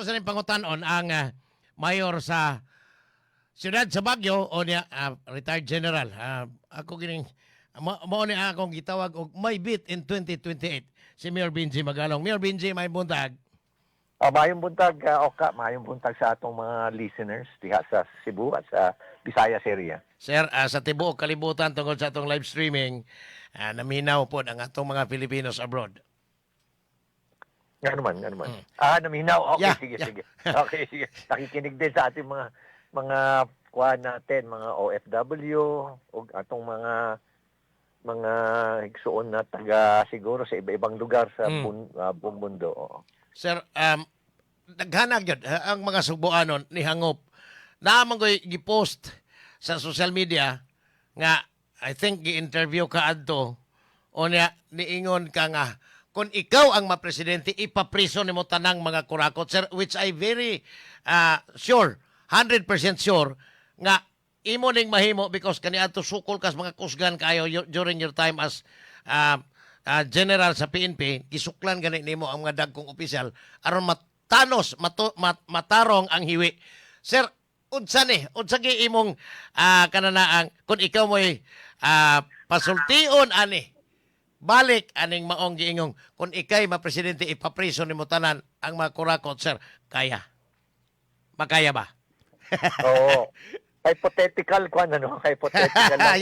Ato sa pangutanon ang mayor sa siyudad sa Baguio o niya retired general. Ako gining mao ni akong gitawag og may beat in 2028, si Mayor Benji Magalong. Mayor Benji, may buntag. Maayong buntag, Oka. Maayong buntag sa atong mga listeners diha sa Cebu at sa Visayas area. Sir, sa tibuok kalibutan tungkol sa atong live streaming, naminaw po ang atong mga Filipinos abroad. Nga naman, nga naman. Ah, naminaw. Okay, sige, sige. Okay, sige. Nakikinig din sa ating mga kuan natin, mga OFW o atong mga igsuon na taga siguro sa iba-ibang lugar sa buong mundo. Oo. Sir, daghanag yun, ang mga Sugboanon ni hangop. Naa man ko'y gipost sa social media nga I think gi-interview ka adto o niya niingon ka nga kung ikaw ang mapresidente, ipapriso nimo tanang mga kurakot, sir, which I very sure, 100% sure nga imo ning mahimo because kaniadto sukol kas mga kusgan kayo during your time as general sa PNP. Gisuklan gani nimo ang mga dagkong opisyal aron matanos matarong ang hiwi. Sir, unsa ni unsa gi imong kananaang kung ikaw mo'y pasultion ani balik aning maong giingong kung ikay mapresidente, ipapriso nimo tanan ang mga kurakot, sir? Kaya makaya ba? Oo. Hypothetical kwan ano, hypothetical lang.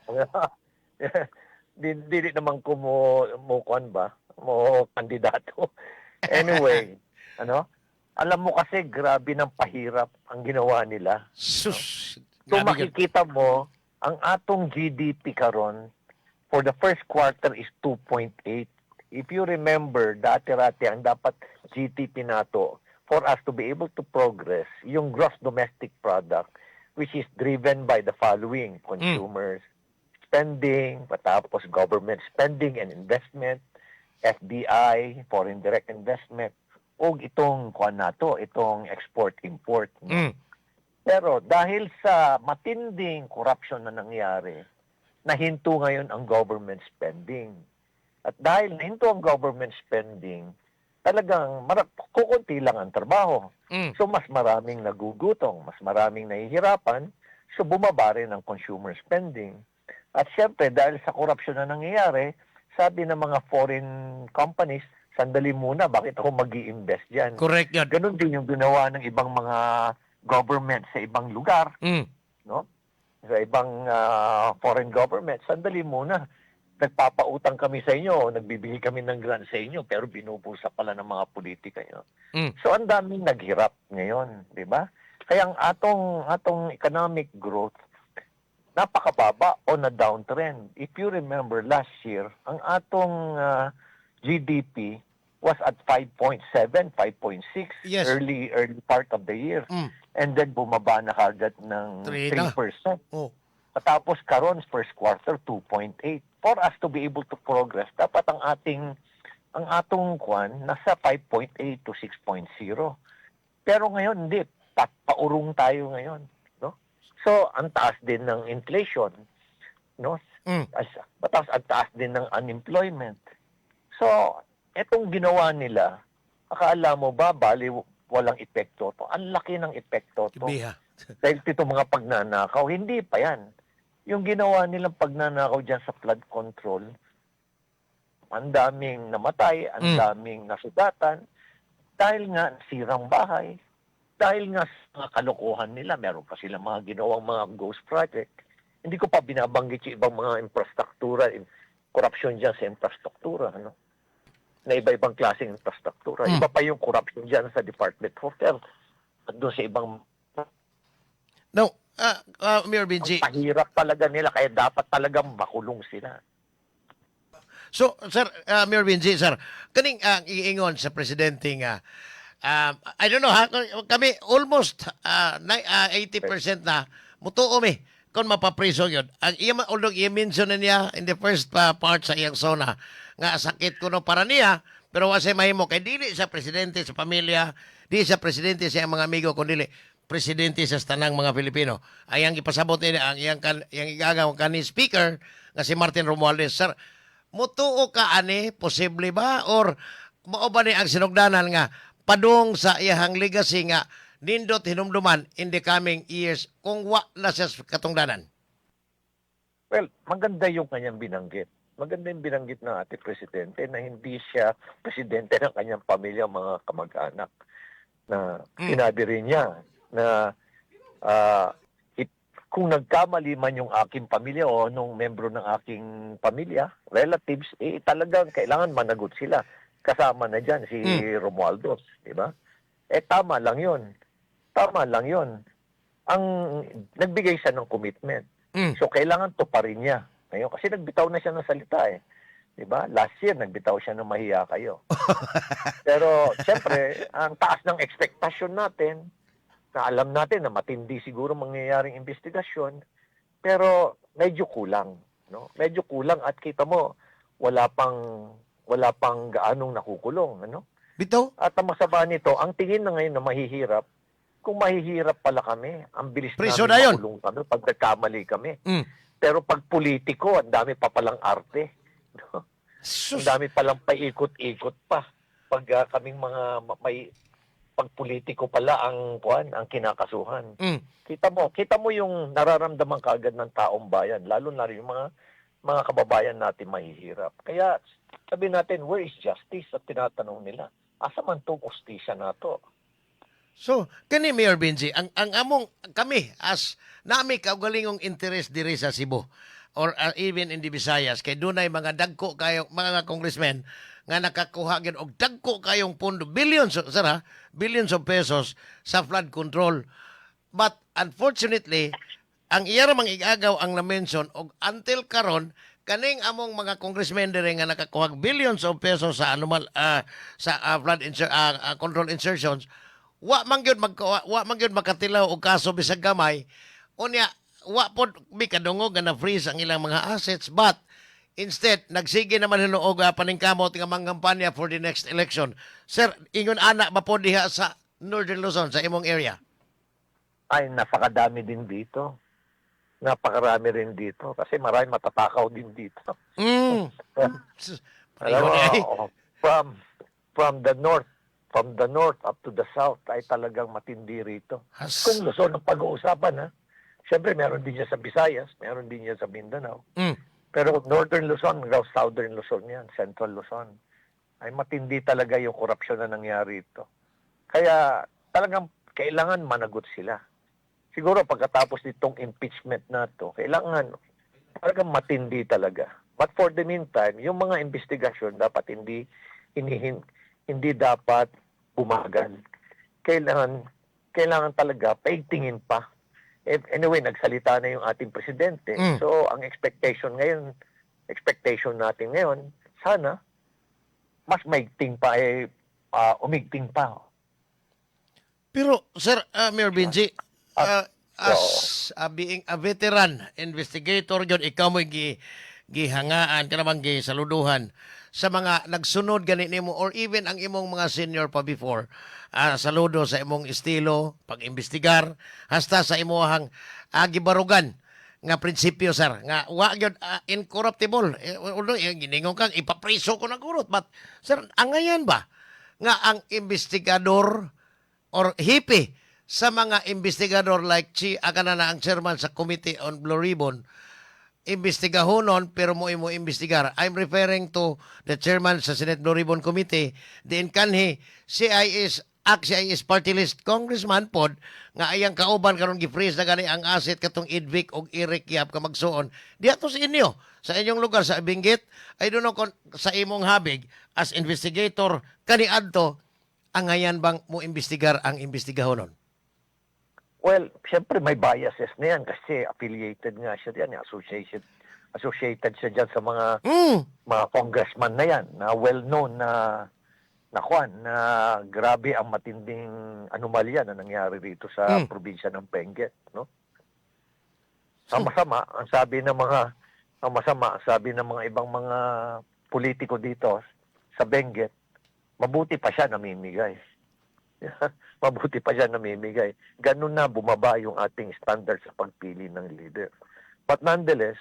Oka. Di naman ko mo kwan ba, mo kandidato. Anyway, ano? Alam mo kasi, grabe ng pahirap ang ginawa nila. Sus. Kung Grabe gyud. makikita mo, ang atong GDP karon for the first quarter is 2.8. If you remember, dati-rati ang dapat GDP nato for us to be able to progress, yung gross domestic product, which is driven by the following: consumers spending, patapos government spending and investment, FDI, foreign direct investment, ug itong kuan nato, itong export-import. No? Pero dahil sa matinding corruption na nangyari, nahinto ngayon ang government spending. At dahil nahinto ang government spending, talagang kukunti lang ang trabaho. So mas maraming nagugutom, mas maraming nahihirapan, so bumaba rin ang consumer spending. At siyempre, dahil sa corruption na nangyayari, sabi ng mga foreign companies, "Sandali muna, bakit ako mag invest dyan?" Correct yun. Ganon din yung ginawa ng ibang mga government sa ibang lugar, no? Sa ibang foreign government, "Sandali muna. Nagpapautang kami sa inyo, nagbibigay kami ng grant sa inyo, pero binubulsa pala ng mga politika nyo." So ang daming naghirap ngayon, di ba? Kaya ang atong economic growth napakababa o na downtrend. If you remember last year, ang atong GDP was at 5.7, 5.6 early early part of the year. And then bumaba na kagad ng Three na. 3%. Tapos karon first quarter, 2.8. For us to be able to progress, dapat ang atong kwan nasa 5.8 to 6.0. Pero ngayon hindi, paurong tayo ngayon, no? So ang taas din ng inflation, no? Mataas ang taas din ng unemployment. So, etong ginawa nila, akala mo ba bali walang epekto to? Ang laki ng epekto to. Biha. Dahil ito mga pagnanakaw, hindi pa yan. Yung ginawa nilang pagnanakaw dyan sa flood control, ang daming namatay, ang daming nasugatan, dahil nga sirang bahay, dahil nga sa mga kalokohan nila, meron pa silang mga ginawang mga ghost project. Hindi ko pa binabanggit yung ibang mga infrastruktura, corruption dyan sa infrastruktura, ano? Na iba-ibang klaseng infrastruktura. Iba pa yung corruption dyan sa Department of Health at doon sa ibang No, Mayor Benji. Ang pahirap talaga nila, kaya dapat talagang makulong sila. So, sir, Mayor Benji, sir, kaning ang iingon sa presidente nga, I don't know ha, kami almost 80% na mutuo mi kung mapapriso yun. Ang iya, although i-mention na niya in the first part sa iyang SONA, nga sakit kuno para niya, pero wa siya mahimo kay dili sa presidente sa pamilya, di sa presidente sa iyang mga amigo, kun dili presidente sa tanang mga Pilipino. Ang iyang ipasabot niya, ang iyang iyang igagaw kani speaker nga si Martin Romualdez. Sir, mutuo ka ani, posible ba or mao ba ni ang sinugdanan nga Padung sa iyahang legacy nga nindot hinumduman in the coming years kung wa na siya sa katungdanan? Well, maganda yung kanyang binanggit. Maganda yung binanggit ng ating presidente na hindi siya presidente ng kanyang pamilya, mga kamag-anak. Na sinabi rin niya na kung nagkamali man yung aking pamilya o anong membro ng aking pamilya, relatives, eh talagang kailangan managot sila. Kasama na dyan si Romualdez, di ba? Eh tama lang yun. Tama lang yun. Ang nagbigay siya ng commitment. So kailangan tuparin niya. Ngayon kasi nagbitaw na siya ng salita eh. 'Di ba? Last year nagbitaw siya ng "Mahiya kayo." Pero siyempre, ang taas ng expectation natin na alam natin na matindi siguro mangyayaring investigasyon, pero medyo kulang, no? Medyo kulang at kita mo wala pang gaanong nakukulong, ano? Bitaw? At ang masama nito, ang tingin na ngayon na mahihirap, kung mahihirap pala kami, ang bilis Priso namin na yun. Makulong kami pag nagkamali kami. Pero pag politiko, ang dami pa palang arte. No? Sus. Ang dami palang paikot-ikot pa. Pag kaming mga may pag politiko pala ang kuan, ang kinakasuhan. Kita mo yung nararamdaman kaagad ng taong bayan, lalo na rin yung mga kababayan natin mahihirap. Kaya sabi natin, "Where is justice?" At tinatanong nila, asa man tong hustisya na to? So, kani Mayor Benji, ang among kami as nami kaugalingong interest diri sa Cebu or even in the Visayas kay dunay mga dagko kayo mga congressmen nga nakakuha gyud og dagko kayong pondo, billions, sir ha, billions of pesos sa flood control. But unfortunately, ang iya ra mang igagaw ang na-mention og until karon kaning among mga congressmen diri nga nakakuha og billions of pesos sa anumal sa flood control insertions, wa man gyud makatilaw og kaso bisag gamay. Unya wa pod mi kadungog nga na-freeze ang ilang mga assets, but instead nagsige naman hinuog paningkamot nga mangampanya for the next election. Sir, ingon ana ba pod diha sa Northern Luzon, sa imong area? Ay, napakadami din dito. Napakarami rin dito kasi marami matatakaw din dito. Sus, Alam pareho mo, ni ay. Oo, from the north up to the south ay talagang matindi rito. Kung Luzon ang pag-uusapan ha. Siyempre meron din yan sa Visayas, meron din yan sa Mindanao. Pero Northern Luzon hanggang Southern Luzon yan, Central Luzon. Ay matindi talaga yung korupsyon na nangyari ito. Kaya talagang kailangan managot sila. Siguro pagkatapos nitong impeachment na to, kailangan talagang matindi talaga. But for the meantime, yung mga investigasyon dapat hindi dapat bumagal. Kailangan kailangan talaga paigtingin pa. Eh, anyway, nagsalita na yung ating presidente. So, ang expectation natin ngayon, sana mas maigting pa eh, umigting pa. Pero sir, Mayor Benji, as being a veteran investigator yun, ikaw mo gihangaan ka naman gisaluduhan sa mga nagsunod gani nimo or even ang imong mga senior pa before, saludo sa imong estilo pag-imbestigar hasta sa imong gibarugan nga prinsipyo, sir, nga wa gyud incorruptible. Eh, although giningon kang ipapriso ko ng kurot, but sir, angayan ba nga ang investigador or hipi sa mga investigador like Chi Akana na ang chairman sa Committee on Blue Ribbon investigahonon pero mo imo investigar? I'm referring to the chairman sa Senate Blue Ribbon Committee diin kanhi CIS CIS party list congressman pod nga ayang kauban karon gi-freeze na gani ang asset katong Edvic og Eric Yap ka magsuon diha to sa inyo, sa inyong lugar sa Benguet. I don't know kung sa imong habig as investigator kaniadto, angayan bang mo investigar ang investigahonon? Well, siyempre may biases na yan kasi affiliated nga siya diyan, associated siya diyan sa mga mga congressman na yan na well-known na na kwan, na grabe ang matinding anomalya na nangyari rito sa probinsya ng Benguet, no? Ang masama, ang sabi ng mga ibang mga politiko dito sa Benguet, mabuti pa siya namimigay. Mabuti pa siya namimigay. Ganun na bumaba yung ating standard sa pagpili ng leader. But nonetheless,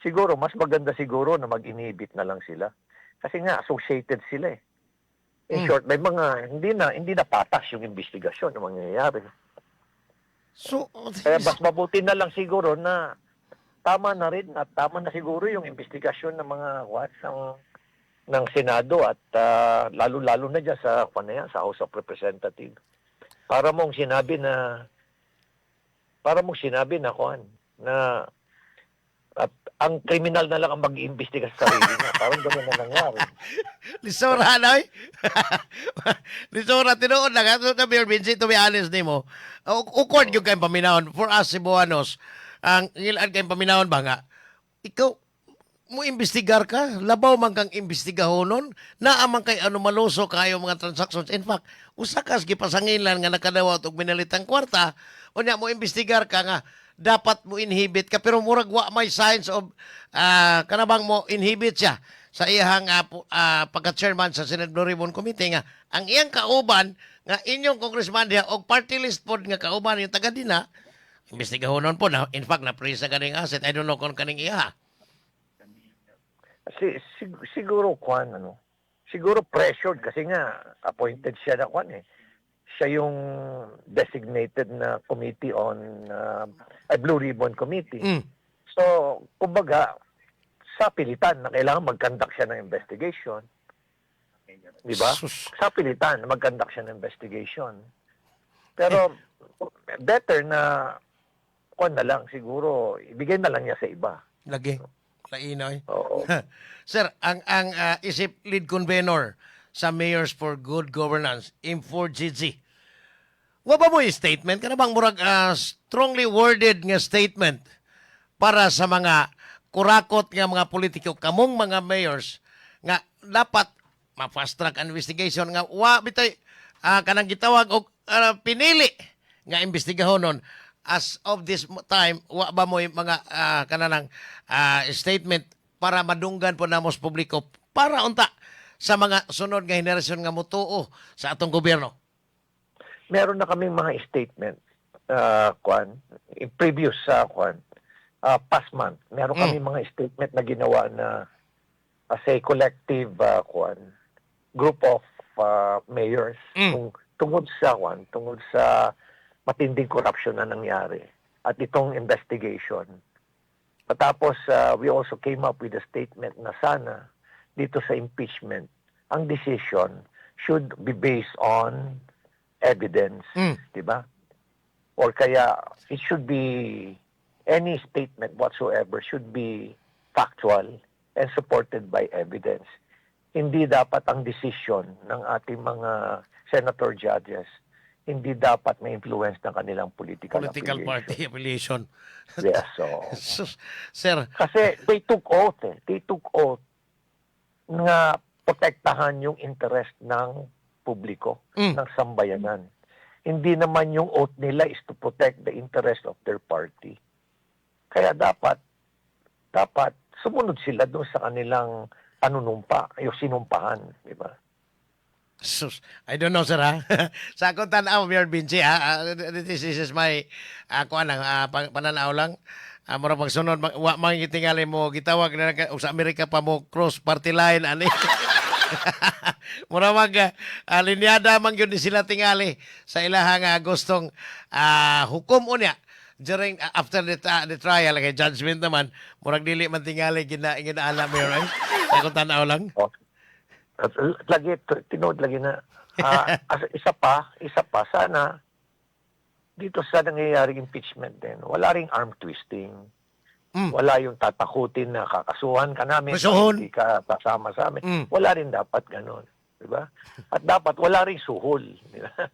siguro mas maganda siguro na mag-inhibit na lang sila. Kasi nga associated sila eh. In short, may mga hindi na patas yung investigasyon na mangyayari. So, Kaya mas mabuti na lang siguro na tama na rin at tama na siguro yung investigasyon ng mga what ng Senado at lalo-lalo na dyan sa kwan na yan, sa House of Representatives. Para mong sinabi na kwan na at ang kriminal na lang ang mag-iimbestiga sa sarili niya. Parang gano'n na nangyari. Lisora na, oy. Lisora, tinuod lang. Ato na, Mayor Vinci, to be honest nimo, awkward yung kayong paminahon. For us, Cebuanos, ang ngilan kayong paminahon ba nga, ikaw, mo imbestigar ka, labaw man kang imbestigahonon, naa man kay ano maluso kayo mga transactions. In fact, usa kas gipasangilan nga nakadawat og minalitang kwarta, unya mo imbestigar ka nga dapat mo inhibit ka, pero murag wa may signs of kanabang mo inhibit siya sa iyang pagka-chairman sa Senate Blue Ribbon Committee nga ang iyang kauban nga inyong congressman diha og party list pod nga kauban yung taga dina imbestigahonon po na. In fact, na freeze na kaning asset. I don't know kung kaning iya. Siguro kwan ano. Siguro pressured kasi nga appointed siya na kwan eh. Siya yung designated na committee on Blue Ribbon Committee. So, kumbaga sa pilitan na kailangan mag-conduct siya ng investigation. Di ba? Sus. Sa pilitan na mag-conduct siya ng investigation. Pero better na kwan na lang siguro, ibigay na lang niya sa iba. Lagi. Lainoy. Oo. Sir, ang isip lead convenor sa Mayors for Good Governance, M4GG. Wa ba mo yung statement? Kana bang murag strongly worded nga statement para sa mga kurakot nga mga politiko, kamong mga mayors nga dapat ma-fast track ang investigation nga wa bitay kanang gitawag og pinili nga imbestigahonon as of this time? Wa ba mo yung mga kananang statement para madunggan po namo sa publiko para unta sa mga sunod nga henerasyon nga motuo sa atong gobyerno? Meron na kaming mga statement kwan in previous sa kwan past month, meron kami mga statement na ginawa na as a collective kwan group of mayors tungod sa kwan, tungod sa matinding corruption na nangyari at itong investigation. Patapos we also came up with a statement na sana dito sa impeachment, ang decision should be based on evidence, 'di ba? Or kaya it should be any statement whatsoever should be factual and supported by evidence. Hindi dapat ang decision ng ating mga senator judges, hindi dapat may influence ng kanilang political, Political affiliation. Party affiliation. Yes, so Sus, sir, kasi they took oath eh. They took oath nga protektahan yung interest ng publiko, ng sambayanan. Hindi naman yung oath nila is to protect the interest of their party. Kaya dapat sumunod sila doon sa kanilang panunumpa, yung sinumpahan, di ba? Sus, I don't know, sir, ha. Sa akong tanaw, Mayor Vinci, ha. This is my kuan lang, pananaw lang. Mura pagsunod, wa man gitingali mo gitawag na lang sa Amerika pa mo cross party line ani. Mura mag linyada man gyud ni sila tingali sa ilahang gustong hukom unya during after the trial kay judgment naman, murag dili man tingali ginaala, Mayor, ay. Sa akong tanaw lang. Oh. At lagi, tinuod lagi na, isa pa, sana, dito sa nangyayaring impeachment din, wala ring arm twisting. Wala yung tatakutin na kakasuhan ka namin, Kasuhon. hindi ka kasama sa amin. Wala rin dapat ganun. Di ba? At dapat wala ring suhol. Di ba?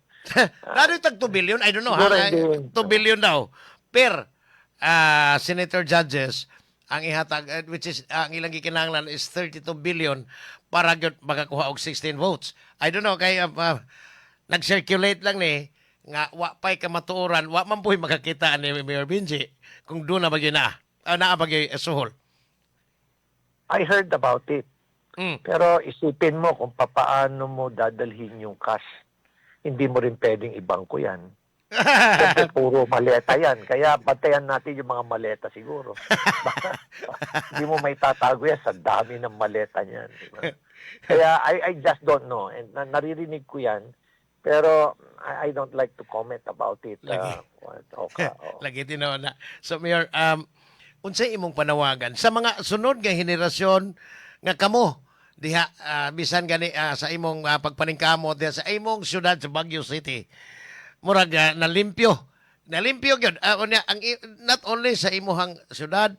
Lalo tag 2 billion, I don't know, Siguro ha? hindi yun. 2 billion daw per senator judges ang ihatag, which is ang ilang gikinahanglan is 32 billion para gyud makakuha og 16 votes. I don't know kay nag-circulate lang ni nga wa pay kamatuoran, wa man puy makakita ni Mayor Benji kung doon na ba gyud na. Naa ba gyud suhol. I heard about it. Pero isipin mo kung papaano mo dadalhin yung cash. Hindi mo rin pwedeng ibangko yan. Siyempre, puro maleta yan. Kaya bantayan natin yung mga maleta siguro. Baka hindi mo may tatago yan sa dami ng maleta niyan. Di ba? Kaya I just don't know. And naririnig ko yan. Pero I don't like to comment about it. Lagi. Okay, oo. Lagi tinuod na. So Mayor, unsay imong panawagan sa mga sunod nga henerasyon nga kamo diha bisan gani sa imong pagpaningkamot diha sa imong syudad sa Baguio City, murag nalimpyo, nalimpyo gyud? Unya ang not only sa imong syudad,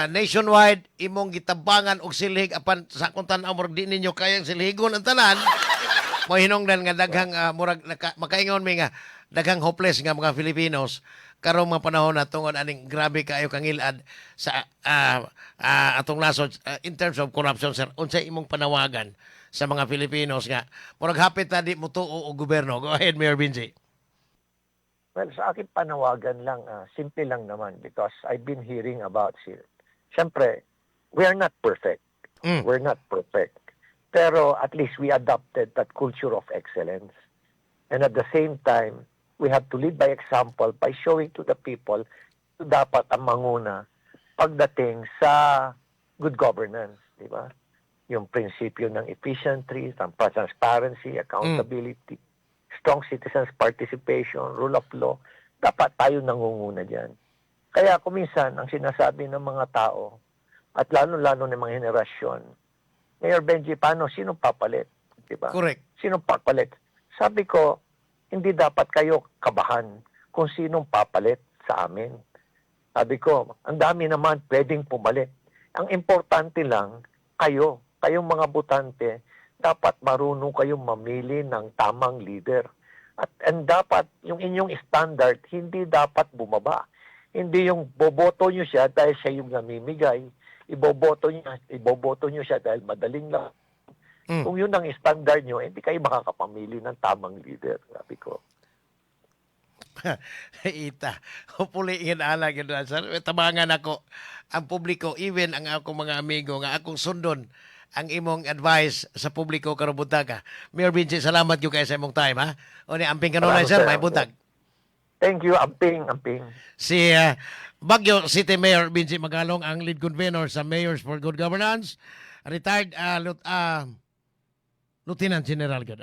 nationwide imong gitabangan og silhig, apan sa akong tan-aw murag di ninyo kayang silhigon ang tanan mo hinungdan nga daghang murag makaingon mi nga daghang hopeless nga mga Filipinos karong mga panahon na tungod aning grabe kaayo kangilad sa atong nasod in terms of corruption. Sir, unsay imong panawagan sa mga Filipinos nga murag hapit na di motuo og gobyerno? Go ahead, Mayor Benji. Well, sa akin panawagan lang, simple lang naman because I've been hearing about it. Siyempre, we are not perfect. We're not perfect. Pero at least we adopted that culture of excellence. And at the same time, we have to lead by example by showing to the people dapat ang manguna pagdating sa good governance, di ba? Yung prinsipyo ng efficiency, ng transparency, accountability, strong citizens participation, rule of law, dapat tayo nangunguna diyan. Kaya kuminsan, ang sinasabi ng mga tao, at lalo-lalo ng mga henerasyon, "Mayor Benji, paano? Sino papalit?" Di ba? Correct. Sino papalit? Sabi ko, hindi dapat kayo kabahan kung sinong papalit sa amin. Sabi ko, ang dami naman pwedeng pumalit. Ang importante lang, kayo, kayong mga botante, dapat marunong kayong mamili ng tamang leader. At and dapat yung inyong standard hindi dapat bumaba. Hindi yung boboto nyo siya dahil siya yung namimigay. Iboboto nyo siya dahil madaling lang. Kung yun ang standard nyo, hindi kayo makakapamili ng tamang leader, sabi ko. Ita. Hopefully, inala gyud na, sir. Tabangan ako ang publiko, even ang akong mga amigo nga akong sundon ang imong advice sa publiko karong buntaga. Mayor Benji, salamat gyud kay sa imong time, ha. O ni amping kanunay, Salamat, sir, sir. may buntag. Thank you, amping, amping. Si Baguio City Mayor Benji Magalong, ang lead convener sa Mayors for Good Governance, retired Lieutenant General gyud.